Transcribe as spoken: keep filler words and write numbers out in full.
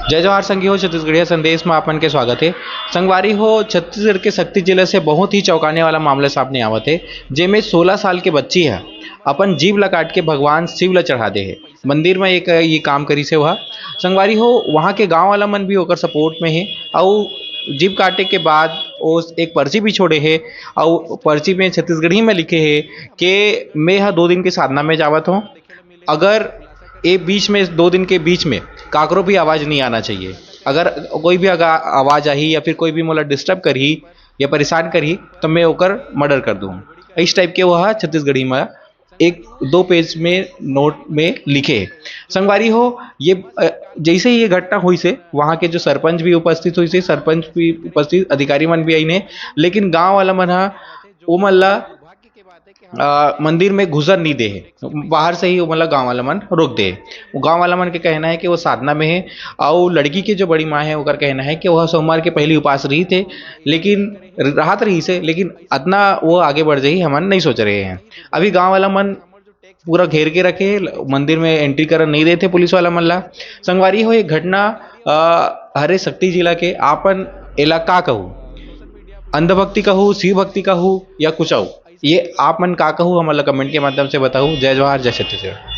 जय जोहार संगी हो, छत्तीसगढ़िया संदेश में आपन के स्वागत है। संगवारी हो, छत्तीसगढ़ के सक्ती जिला से बहुत ही चौंकाने वाला मामला सामने आवत है, जेमे सोलह साल के बच्ची है अपन जीभ ला काट के भगवान शिव ला चढ़ा दे है। मंदिर में एक ये काम करी से वह संगवारी हो, वहाँ के गांव वाला मन भी ओकर सपोर्ट में है। और जीभ काटे के बाद वो एक पर्ची भी छोड़े है और पर्ची में छत्तीसगढ़ी में लिखे है कि मैं हा दो दिन के साधना में जावत हूँ, अगर ये बीच में, दो दिन के बीच में काकरो भी आवाज़ नहीं आना चाहिए। अगर कोई भी अगर आवाज़ आही या फिर कोई भी मोला डिस्टर्ब करही या परेशान करही, तो मैं ओकर मर्डर कर दूँ। इस टाइप के वह छत्तीसगढ़ी में एक दो पेज में नोट में लिखे। संगवारी हो, ये जैसे ही ये घटना हुई से वहाँ के जो सरपंच भी उपस्थित हुई से, सरपंच भी उपस्थित, अधिकारी मन भी आई ने, लेकिन गांव वाला मन हा ओमन ला मंदिर में घुसर नहीं दे है, बाहर से ही ओमन ला गांव वाला मन रोक दे। गांव वाला मन के कहना है कि वो साधना में है और लड़की के जो बड़ी माँ है ओकर कहना है कि वह सोमवार के पहली उपास रही थे, लेकिन राहत रही से, लेकिन अतना वो आगे बढ़ जाही हमन नहीं सोच रहे हैं। अभी गांव वाला मन पूरा घेर के रखे, मंदिर में एंट्री करन नहीं देते पुलिस वाला मन ला। संगवारी हो, ये घटना हरे सक्ती जिला के, आपन एला का कहू, अंधभक्ति कहू, शिव भक्ति कहू या कुछ अउ, ये आप मन का कहू, हमन ला कमेंट के माध्यम से बताऊ। जय जोहार, जय छत्तीसगढ़।